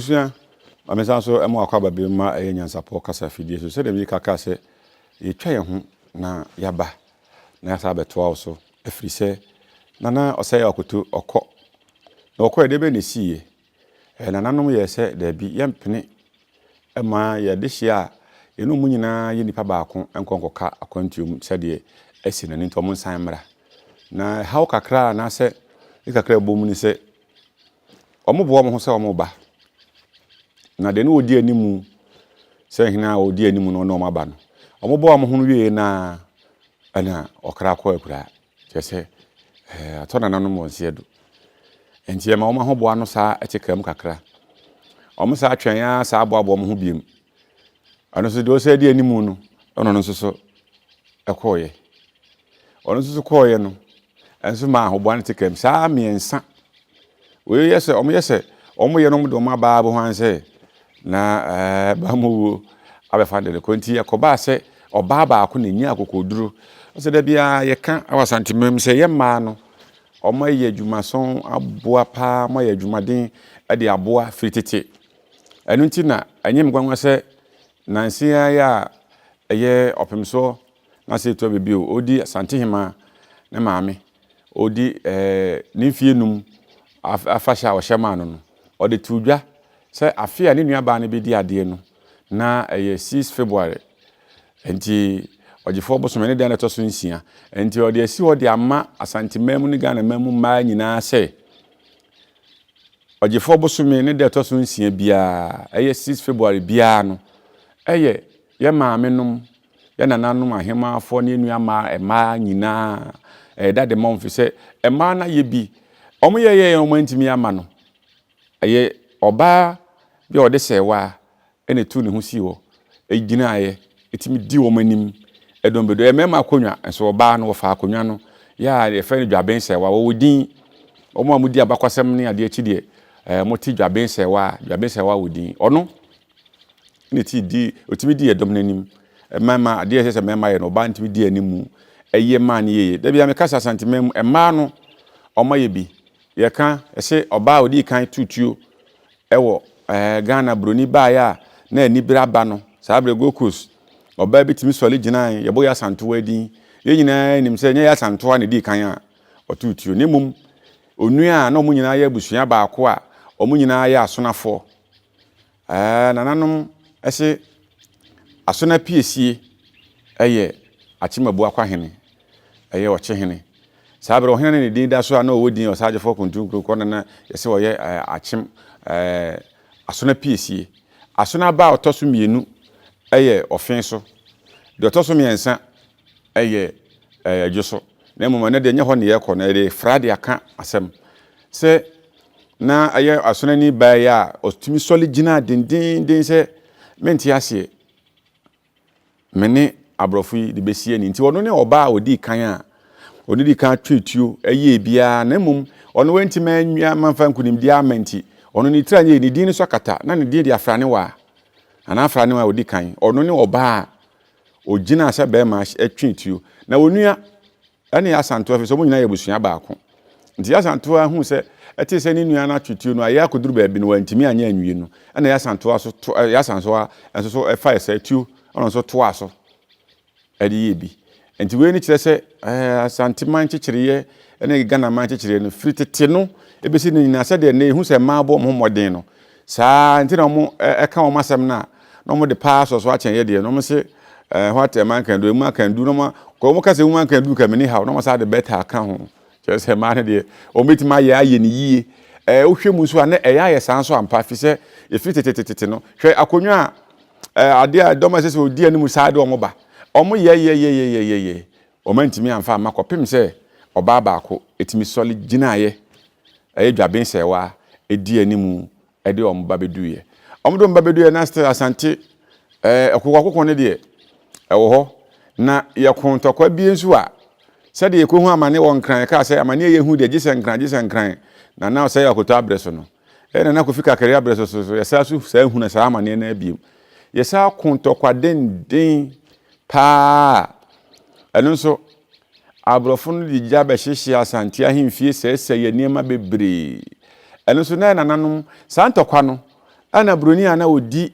Abusua, ma me nsan so ma wakɔ aba bio ma ɛyɛ nyansapɔ kasa fidie so. Sɛdeɛ mede ka kaa sɛ, yɛtwa yɛn ho na yɛaba na yɛasa abɛtoa wo so ɛfiri sɛ Nana Ɔsɛe Akoto ɔkɔ. Na ɔkɔɛ deɛ bɛn na ɛsiiɛ? Ɛɛ nananom yɛɛ sɛ daabi yɛmpene ma yɛn adehyeɛ a yɛne wɔn nyinaa yɛ nnipa baako nkɔ nkɔka akwantuo mu sɛdeɛ asi no, ɛno nti wɔn nsan mmra. Na ɛhaw kakra anaasɛ ne kakra a ɛbɔ mu ne sɛ wɔboa wɔn ho sɛ wɔreba. Na deɛ ne wɔdi anim sɛ hene a ɔdi anim no ne wɔn aba no, wɔboa wɔn ho no wieeɛ no ara ɛna ɔkra kɔ akuraa. Kyerɛ sɛ, ɛɛ, atɔ nananom wɔn nseɛ do. Nti ɛma wɔn ahoboa no saa te kaa mu kakra. Wɔn saa twɛn ara saa boaboa wɔn ho biem. Ɛno nso deɛ ɔsɛ di anim no, ɛna ɔno nso so ɛkɔɔeɛ. Ɔno nso so kɔɔeɛ no, ɛnso maa ahoboa no te kaa mu. Saa mmiɛnsa Wei yɛ sɛ wɔyɛ sɛ wɔyɛ no wɔde wɔn aba abɔ ho sɛ na ɛɛ ba mu wuo abɛfa de no kɔ nti ɛkɔbaa sɛ ɔbaa baako na ɛnya akokoduro sɛ da biara yɛka wɔ Asanteman mu sɛ yɛ mmaa no wɔayɛ adwumason aboa paa wɔayɛ adwumaden de aboa firi tete ɛno nti na ɛnyɛ me nwanwa sɛ nanse ara yi a ɛyɛ ɔpemsoɔ na sɛ ɛtua baabi o ɔdi Asantehemaa ne maame ɔredi ne mfeɛ num afahyɛ a ɔhyɛ maa no no, ɔde too dwa sɛ afe a ne nuabaa no bɛdi adeɛ no, na ɛyɛ 6 February, nti ɔgyefoɔ bosome ne da no ɛtɔ so nsia. Nti ɔde asi hɔ de ama Asanteman mu ne Ghanaman mu mmaa nyinaa sɛ ɔgyefoɔ bosome ne da ɛtɔ so nsia biara, ɛyɛ 6 February biara no, ɛyɛ yɛ maamenom Yɛn nananom ahemaafoɔ ne yɛn nua mmaa mmaa nyinaa ɛyɛ da de ma wɔn firi sɛ mmaa no ayɛ bi. Wɔn yɛ yɛ wɔn antumi ama no. Ɛyɛ ɔbaa bi a ɔde sɛɛwaa ɛna ɛtu ne ho sii hɔ ɛgyinaeɛ ɛtumi di wɔn anim ɛdɔm bɛdɔ. Ɛyɛ mmarima akonnwa nso ɔbaa no wɔfa akonnwa no yɛ a yɛfrɛ no dwaben sɛɛwa wɔwɔ din. Wɔn a wɔdi abakwasɛm ne adeɛ akyi deɛ ɛɛ wɔte dwaben sɛɛwa dwaben sɛɛwa wɔ din. Ɔno na ɛti di ɔtumi di ɛdɔm no anim mmarima adeɛ ɛsɛ sɛ mmarima yɛ no ɔbaa no tumi di anim mu ɛyɛ maa no yie da bi a meka sɛ Asanteman mu mmaa no ɔma yɛ bi yɛka ɛsɛ ɔbaa a ɔdii kan tutuo ɛwɔ ɛɛ Ghana buroni baeɛ a na anibere aba no saa berɛ Gold Coast ɔbaa bi tumi sɔre gyinae yɛbɔ yɛ Asantewa din yɛn nyinaa nim sɛ nyɛ yɛ Asantewa na ɛdii kan a ɔtoo tuo na mmom onua a na wɔn nyinaa yɛ abusua baako a wɔn nyinaa yɛ asonafoɔ Ɛɛ nananom se Asona Piesie yɛ Akyemabu Akwahene, ɛyɛ ɔkyehene. Saa berɛ ɔhene no ne din da so a na ɔwɔ din Ɔsaagyefoɔ Kontunkurunkɔ na na yɛsɛ ɔyɛ Akyem ɛɛ Asona Piesie. Asona ba a ɔtɔ so mmienu yɛ Ɔfe so. Deɛ ɔtɔ so mmiɛnsa yɛ Ɛdwo so. Na mmom ɛnɛ deɛ ɛnyɛ hɔ na yɛrekɔ no, yɛde fra de aka asɛm sɛ na ɛyɛ asonani baa yi a ɔtumi sɔre gyinaa dendeenden sɛ mente aseɛ me ne aborɔfo yi de bɛsi ani nti ɔno ne ɔbaa a ɔdii kan a ɔne di kan twe tuo ɛyɛɛ biara na mmom ɔno wantumi anwia mamfa nkunimdie ama nti ɔno ne tiri anyɛ ne din no so akata na ne din de afranewa anaa afranewa a ɔdi kan ɔno ne ɔbaa a ɔgyinaa sɛ bɛrima twe tuo na onua Ɛne Asantewa ɛfiri sɛ wɔn nyinaa yɛ abusua baako. Nti Asantewa huu sɛ ɛtee sɛ ne nua no atwe tuo no ayɛ akɔduru baabi no wantumi anyɛ anwie no ɛna Asantewa so to Asantewa nso so ɛfae sɛ tuo ɛna nso toaa so ɛde yɛ bi. Nti wei no kyerɛ sɛ ɛɛ Asanteman nkyekyereeɛ ɛne Ghanaman nkyekyereeɛ no firi tete no ɛbɛsi ne nyinaa sɛdeɛ nnɛ yɛhu sɛ mmaa bɔ wɔn ho mmɔden no Saa nti na wɔn ɛka wɔn asɛm no a na wɔn de paa sɔ so akyɛn yɛ deɛ na wɔn se ɛɛ what a man can do emu can do na wɔn kɔ wɔn kasa emu can do ka mini haw na wɔn sa de better aka ho kyerɛ sɛ mmaa no deɛ wɔn betumi ayɛ ayɛ ne yie ɛɛ wohwɛ mu nso a na ɛyɛ ayɛ saa nso ampa fi sɛ efi tetetetete no hwɛ akonnwa a ɛɛ adeɛ a dɔm a ɛsɛ sɛ odi anim saa de wɔn ba wɔn yɛ yɛ yɛ yɛ yɛ yɛ wɔn antumi amfa amma kɔpem sɛ ɔbaa baako etumi sɔle gyinaeɛ ɛyɛ dwaben sɛɛwa ɛdi anim ɛde wɔn ba bɛduiɛ. Wɔn de wɔn ba bɛduiɛ na still Asante ɛɛ ɛkoko no deɛ ɛwɔ hɔ na yɛko ntɔkwa bie nso a sɛdeɛ yɛkɔhu amane wɔ Nkran yɛkaa sɛ amane a yɛhu deɛ gye sɛ Nkran gye sɛ Nkran na na ɔsɛ yɛ akoto abrɛ so no ɛyɛ Nana Kofi Kakari abrɛ so so so yɛsaa so saa hunu saa amaneɛ no abiem yɛsaa ko ntɔkwa denden paa ɛno nso Aborɔfo no de gya bɛhyehyee Asante ahemfie sɛesɛee nneɛma bebree. Ɛno nso, na yɛn nananom, saa ntɔkwa no, Ɛna buroni a na ɔdi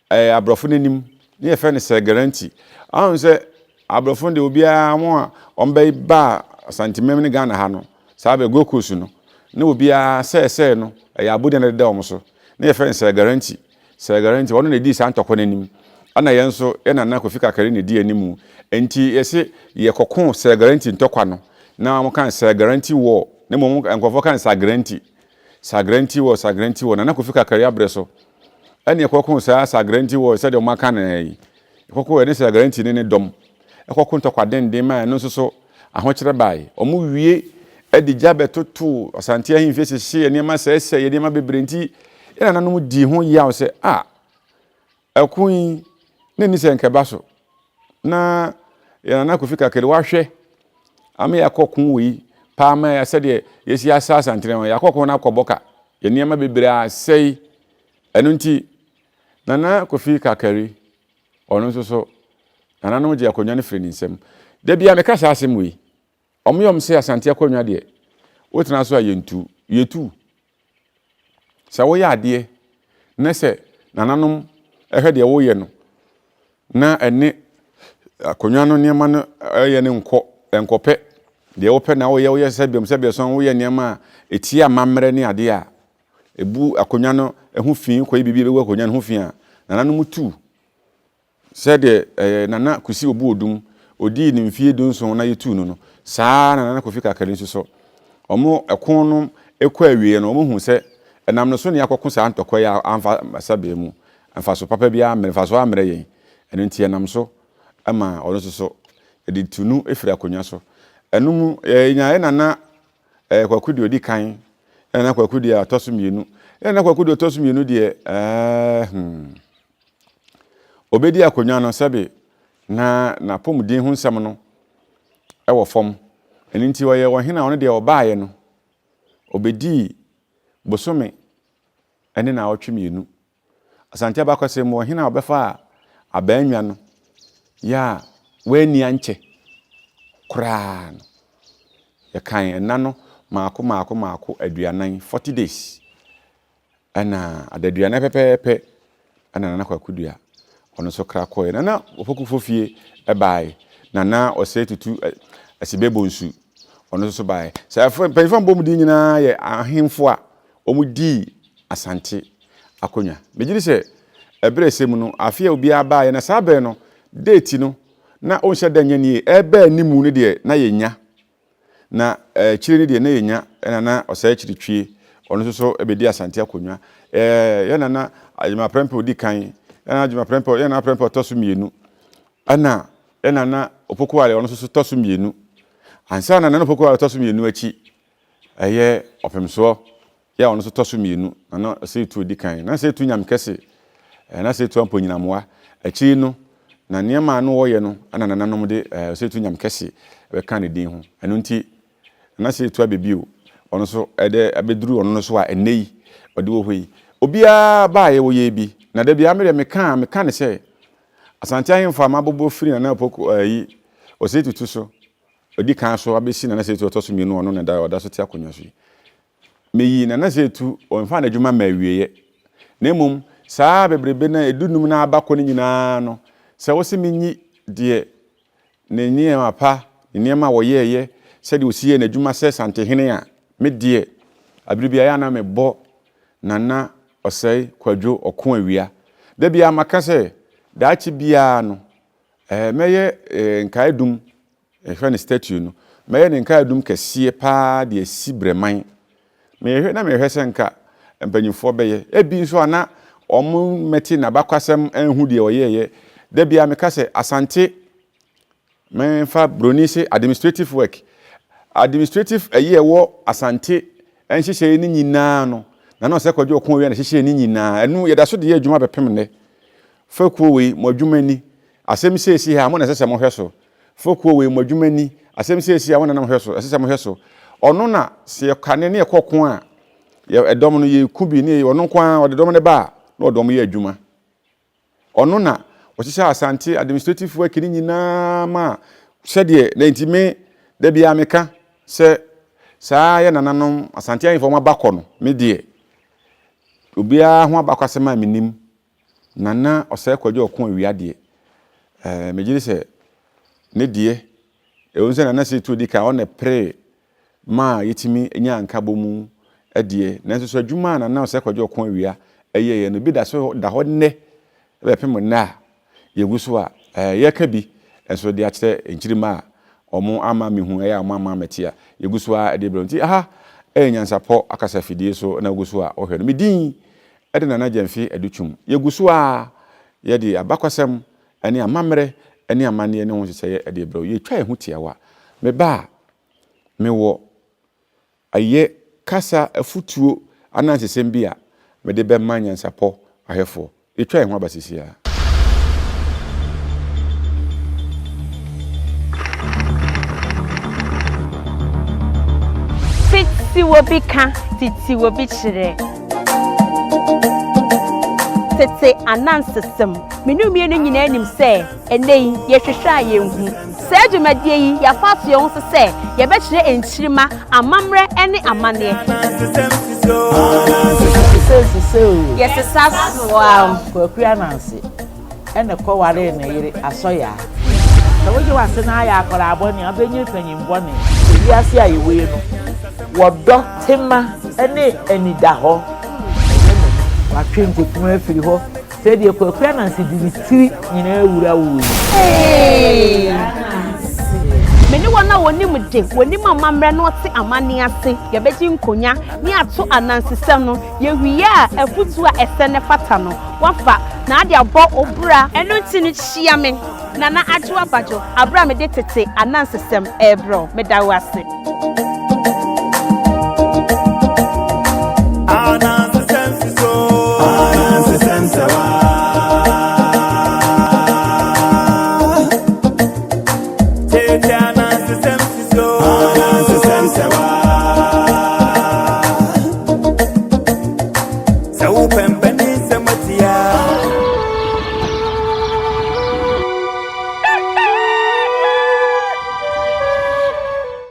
ɛɛ aborɔfo no anim ne yɛfrɛ no Sir Guarantee. Ahun sɛ aborɔfo no deɛ obiara wɔn a wɔbɛba Asantemam ne Ghana ha no, saa bɛ Gold Coast no, ne obiara sɛɛsɛɛ no ɛyɛ abodin na ɛdeda wɔn so. Ne yɛfrɛ no Sir Guarantee. Sir Guarantee, ɔno na ɛdii saa ntɔkwa no anim. Ɛna yɛn nso, yɛn nana Kofi Kakari na ɛdi anim. Enti yɛse yɛkɔko Sir Guarantee ntɔkwa no, na wɔka Sir Guarantee War, na mmom nkurɔfoɔ ka no Sir Guarantee. Sagrenti wɔ Sagrenti wɔ Nana Kofi Kakari abrɛ so ɛne ɛkɔko saa Sagrenti wɔ sɛdeɛ wɔn aka no yi ɛkɔko ɛne Sagrenti ne ne dɔm ɛkɔko ntɔkwa denden ma ɛno nso so ahokyerɛ bae. Wɔn wie ɛde gya bɛtoto Asante ahemfie hyehye nneɛma sɛesɛe nneɛma bebree nti yɛn nananom dii ho yaw sɛ a ɛko yi na ɛni sɛ nka ɛba so na yɛn Nana Kofi Kakari wahwɛ ama yɛakɔ ko wei paa ma yɛ sɛdeɛ yɛsi asa Asantene ho yɛakɔ ko no akɔbɔ ka yɛ nneɛma bebree asɛe. Ɛno nti Nana Kofi Kakari ɔno nso so nananom gye akonnwa no firi ne nsam. Da biara meka saa asɛm wei, ɔmo yɛ ɔmo sɛ Asante akonnwa deɛ wotena so a yɛntu yɛtu. Sɛ woyɛ adeɛ na sɛ nananom hwɛ deɛ woyɛ no na ɛne akonnwa no nneɛma no ɛyɛ no nkɔ nkɔpɛ deɛ wopɛ na woyɛ woyɛ sɛ biom sɛ biɔsɔn woyɛ nneɛma a ɛtia amammerɛ ne adeɛ a ɛbu akonnwa no ho fi kɔyɛ biribi a ɛbɛgu akonnwa no ho fi a nananom tu. Sɛdeɛ ɛɛ Nana Kwesi Obuodum, ɔdii ne mfeɛ dunson na yɛtuu no no, saa ara na Nana Kofi Kakari nso so, wɔn ɛko no kɔ awieɛ no, wɔhuu sɛ ɛnam no so na yɛakɔko saa ntɔkwa yi a amfa sɛbeɛ mu mfaso papa biara ammrɛ, mfasoɔ ammrɛ yɛn. Ɛno nti ɛnam so ma ɔno nso so, yɛde tu no firi akonnwa so. Ɛno mu, yɛnyaeɛ Nana ɛɛ Kwaku deɛ ɔdi kan, ɛna Nana Kwaku deɛ ɔtɔ so mmienu. Ɛna Nana Kwaku deɛ ɔtɔ so mmienu deɛ, ɛɛ hmm. Obedi akonnwa no sɛbe na n'apɔmuden ho nsɛm no wɔ fam. Ɛno nti ɔyɛ ɔhene a ɔno deɛ ɔbaeɛ no, ɔbɛdii bosome ne naawɔtwe mmienu. Asante abakɔsɛm mu, ɔhene a ɔbɛfaa abaannwa no yɛ a wanni ankyɛ koraa no, yɛkan nna no mmaako mmaako mmaako aduanan, 40 days. Ɛna adaduanan pɛpɛɛpɛ ɛna Nana Kwaku Dua ɔno nso kra kɔeɛ. Nana Opoku Fofie ɛbaeɛ. Nana Osei Tutu Asibe Bonsu ɔno nso so baeɛ. Saa mpanyinfoɔ a mebɔ wɔn din nyinaa yɛ ahemfo a wɔdii Asante akonnwa. Megye di sɛ ɛberɛ a ɛsɛ mu no, afe a obiara baeɛ na saa berɛ no date no na ɔnhyɛ da nyɛ nie. Ɛreba anim no deɛ na yɛnya. Na akyire no deɛ na yɛnya Nana Ɔsɛe Kyeretwie, ɔno nso so bɛdi Asante akonnwa. Yɛ Nana Agyemang Prempeh ɔdi kan, yɛ Nana Agyemang Prempeh, yɛ Nana Prempeh ɔtɔ so mmienu, ɛna yɛ Nana Opoku Ware ɔno nso so tɔ so mmienu. Ansa na Nana Opoku Ware ɔtɔ so mmienu akyi, ɛyɛ Ɔpemsoɔ Yɛ a ɔno nso tɔ so mmienu, na na Osei-Tuo di kan. Na Osei-Tuo nyam kɛse, na Osei-Tuo ampo nyinamoa. Akyiri yi no, na nneɛma a na wɔyɛ no na nananom de Osei-Tuo nyam kɛse bɛka ne din ho. Ɛno nti, na Osei-Tuo abɛ bio, ɔno nso ɛde abɛduru ɔno no so a ɛnnɛ yi ɔde wɔ hɔ yi. Obiara baeɛ wɔyɛɛ bi, na da biara me deɛ meka a, meka no sɛ, Asante ahemfo a mabobɔ firi Nana Opoku ayi, Osei-Tutu so, ɔdi kan so abɛsi Nana Osei-Tuo ɔtɔ so mmienu a ɔno na ɔda so te akonnwa so yi. Meyii Nana Zetu, ɔmfaa n'adwuma mmaa awieɛ. Na mmom, saa bebrebe no a ɛdu num no aba kɔ no nyinaa no, sɛ wose menyi deɛ ne nneɛma pa, ne nneɛma a ɔyɛeɛ, sɛdeɛ ɔsi yɛɛ n'adwuma sɛ Santehene a, me deɛ, abere biara ɛyɛ a na mebɔ Nana Ɔsɛe Kwadwo Ɔko Awia. Da biara maka sɛ, daakye biara no, eh, mɛyɛ eh, nkaedum Yɛhwɛ ne statue no, mɛyɛ ne nkaedum kɛseɛ paa de asi Brɛman. Mehwɛ na mehwɛ sɛ nka mpanyinfoɔ bɛyɛ. Ebi nso a na wɔn mmɛte n'abakwasɛm nhu deɛ ɔyɛɛyɛ. Da biara meka sɛ Asante, memfa broni se administrative work. Administrative ɛyi a ɛwɔ Asante nhyehyɛeɛ no nyinaa no, Nana Osei Kwadwo Ɔko Awia na ɛhyehyɛɛ ne nyinaa. Ɛno yɛda so de yɛ adwuma bɛpem nnɛ. Fakuo wei, mo adwuma ni. Asɛm seesei a, mo na ɛsɛ sɛ mohwɛ so. Fokuo wei, mo adwuma ni. Asɛm seesei a, mo na na mohwɛ so, ɛsɛ sɛ mohwɛ so. Ɔno na sɛ yɛkane ne yɛkɔ ko a, yɛ ɛdɔm no yɛku bi ne ɔno nko ara ɔde dɔm no ba a, na ɔde wɔn yɛ adwuma. Ɔno na ɔhyehyɛ Asante administrative work no nyinaa ma sɛdeɛ na nti me da biara meka sɛ saa yɛ nananom Asante ahemfo wɔn abakɔ no, me deɛ. Obiara ho abakwasɛm a menim, Nana Ɔsɛe Kwadwo Ɔko Awia deɛ, ɛɛ megye di sɛ ne deɛ, ɛwom sɛ Nana Setu odi kan, ɔno na ɛperee maa yɛtumi nyaa nkabɔmu deɛ, nanso so adwuma a Nana Ɔsɛe Kwadwo Ɔko Awia yɛeɛ no, bi da so da hɔ nnɛ bɛpem nnɛ a yɛgu so a yɛreka bi nso de akyerɛ nkyirimma a wɔn amma mehu ɛyɛ a wɔn amma mɛte a yɛgu so ara de brɛ nti aha ɛyɛ nyansapɔ akasafidie so na wogu so a wohwɛ no. Me din de Nana Gyamfi Adutwum. Yɛgu so ara yɛde abakwasɛm ne amammerɛ ne amanneɛ ne ho nhyehyɛeɛ de brɛ wo. Yɛtwa yɛn ho tiawa. Meba a, mewɔ Ɛyɛ kasa, afotuo anaa nsesɛm bi a mede bɛma nyansapɔ ahwɛfoɔ. Yɛtwa yɛn ho aba seesei ara. Tete obi ka, tete obi kyerɛ. Tete anansesɛm. Me ne wo mmienu nyinaa nim sɛ ɛnnɛ yi yɛhwehwɛ a yɛnhu. Saa dwumadie yi, yɛafa ato yɛn ho so sɛ yɛbɛkyerɛ nkyirimma amammerɛ ne amanneɛ. Yɛsesa soa. Kwaku Ananse na ɛkɔwaree ne yere Asɔyaa. Sɛ wogye w'ase na ayɛ akwadaa bɔne a, wobɛnyini panyin bɔne. Ewiase a yɛwɔ yi no, wɔdɔ tema ne anidahɔ. Ɛyɛ me. Watwe nkukuo afiri hɔ. Sɛdeɛ Kwaku Ananse de ne tiri nyinaa wura wo yi. Me ne wɔn a wɔnim de, wɔnim amammerɛ na wɔte amanne ase, yɛbɛgye nkonya ne ato anansesɛm no. Yɛwie a, afotuo a ɛsɛ na ɛfata no, woafa na ade abɔ wo bra. Ɛno nti no, hyia me, Nana Adwoa Badwo, aberɛ a mede tete anansesɛm rebrɛ wo. Meda wo ase.